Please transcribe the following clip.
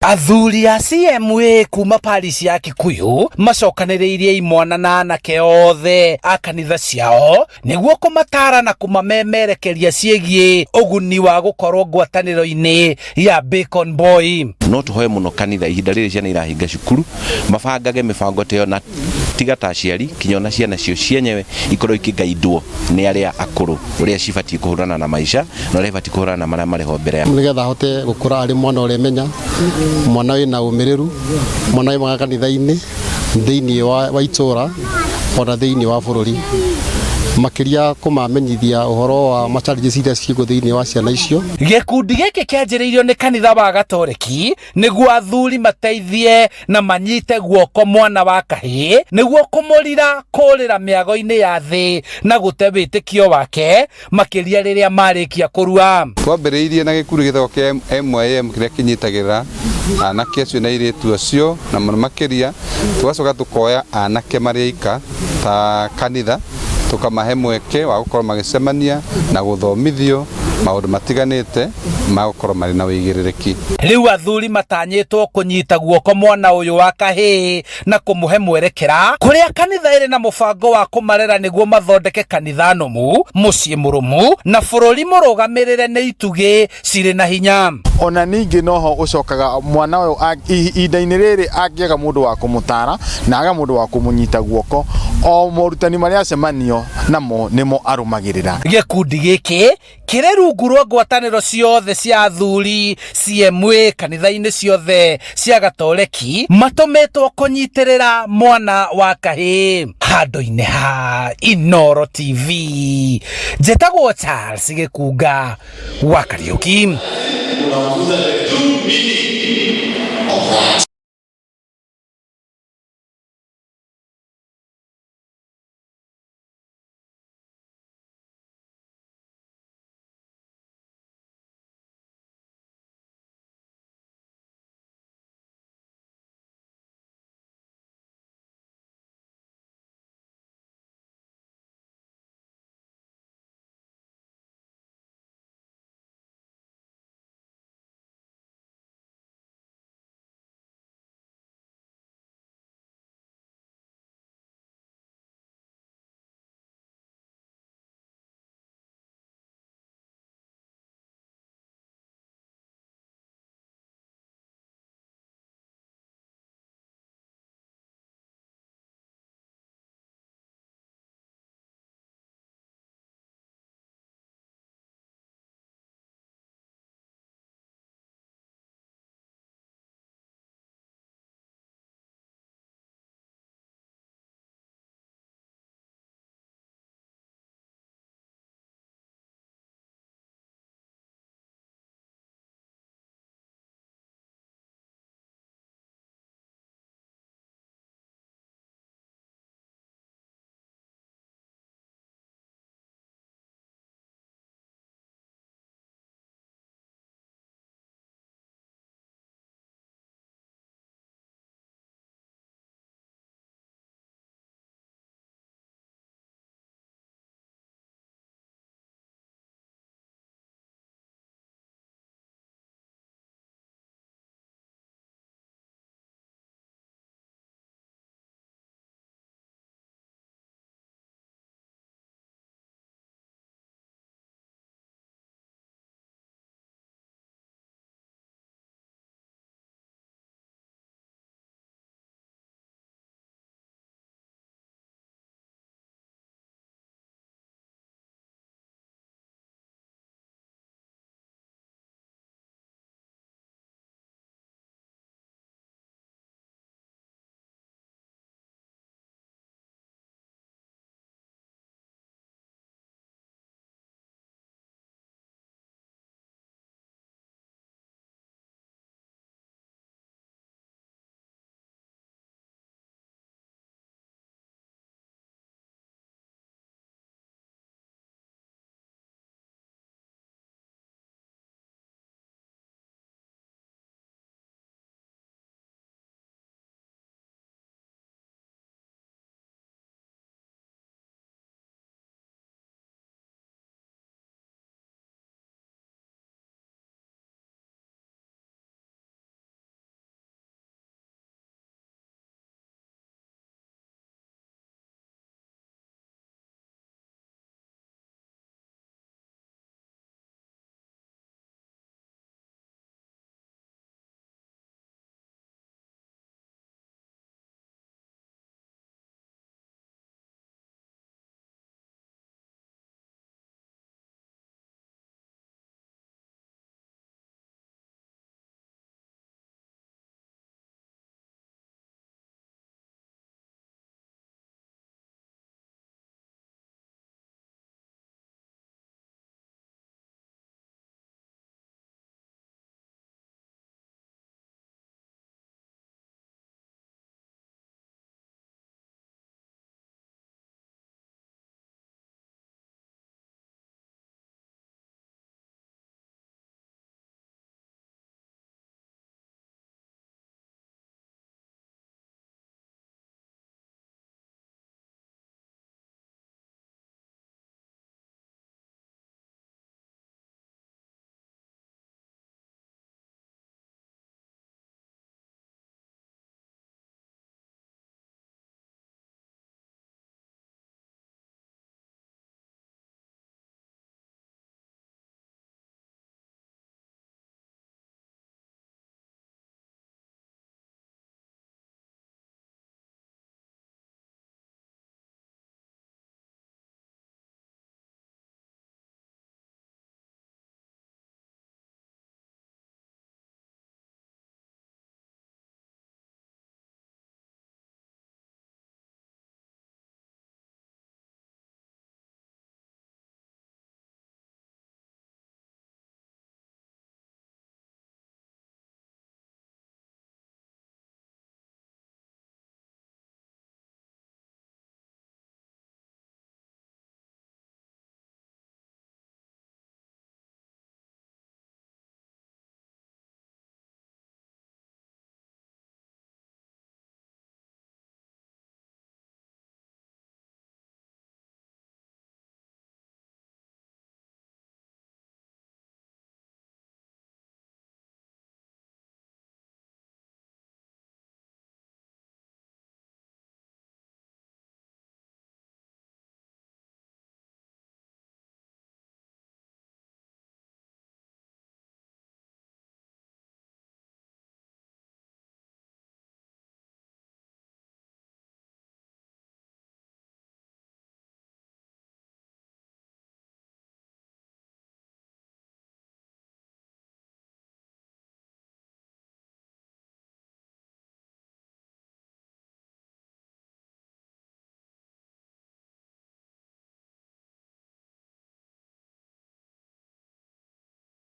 Athuri a CMA kuma parish ya Kikuyu macokanĩrĩirie imwana na anake othe a kanitha ciao nĩguo kũmataara na kũmamemerekeria ciĩgiĩ ũguni wa gũkorwo ngwatanĩro-inĩ ya Bacon Boy. No tũhoe mũno kanitha ihinda rĩrĩ ciana irahinga cukuru mabangage mĩbango ta ĩyo, na tiga ta aciari kinya ona ciana cio cienyewe ikorwo ikĩgaindwo nĩ arĩa akũrũ ũrĩa cibatiĩ kũhũrana na maica na ũrĩa ibatiĩ kũhũrana na marĩa marĩ ho mbere yao. Nĩgetha ahote gũkũra arĩ mwana ũremenya, mwana wĩna ũmĩrĩru, mwana wĩ mwega kanitha-inĩ, thĩinĩ wa itũra ona thĩinĩ wa bũrũri. Makĩria kũmamenyithia ũhoro wa ma challenges iria ciĩkuo thĩinĩ wa ciana icio. Gĩkundi gĩkĩ kĩanjĩrĩirio nĩ kanitha wa Gatoreki nĩguo athuri mateithie na manyite guoko mwana wa kahĩĩ nĩguo kũmũrira kũrĩra mĩago-inĩ ya thĩ na gũte wĩtĩkio wake, makĩria rĩrĩa marĩkia kũrua. Twambĩrĩirie na gĩkundi gĩtagwo kĩa MYM kĩrĩa kĩnyitagĩrĩra anake acio na airĩtu acio na mũno makĩria tũgacoka tũkoya anake marĩ aika ta kanitha, tũkamahe mweke wa gũkorwo magĩcemania na gũthomithio maũndũ matiganĩte ma gũkorwo marĩ na ũigĩrĩrĩki. Rĩu athuri matanyĩtwo kũnyita guoko mwana ũyũ wa kahĩĩ na kũmũhe mwerekera kũrĩa kanitha ĩrĩ na mũbango wa kũmarera nĩguo mathondeke kanitha nũmu, mũciĩ mũrũmu na bũrũri mũrũgamĩrĩre nĩ itugĩ cirĩ na hinya. Ona ningĩ noho ũcokaga mwana ũyũ ihinda-inĩ rĩrĩ angĩaga mũndũ wa kũmũtara na aga mũndũ wa kũmũnyita guoko, o morutani marĩa acemanio namo nĩmo arũmagĩrĩra. Gĩkundi gĩkĩ kĩrĩ rungu rwa ngwatanĩro ciothe cia athuri CMA kanitha-inĩ ciothe cia Gatoreki matũmĩtwo kũnyitĩrĩra mwana wa kahĩĩ. Handũ-inĩ ha Inooro TV, njĩtagwo Charles Gĩkunga wa Kariũki. Unawafunza the true meaning.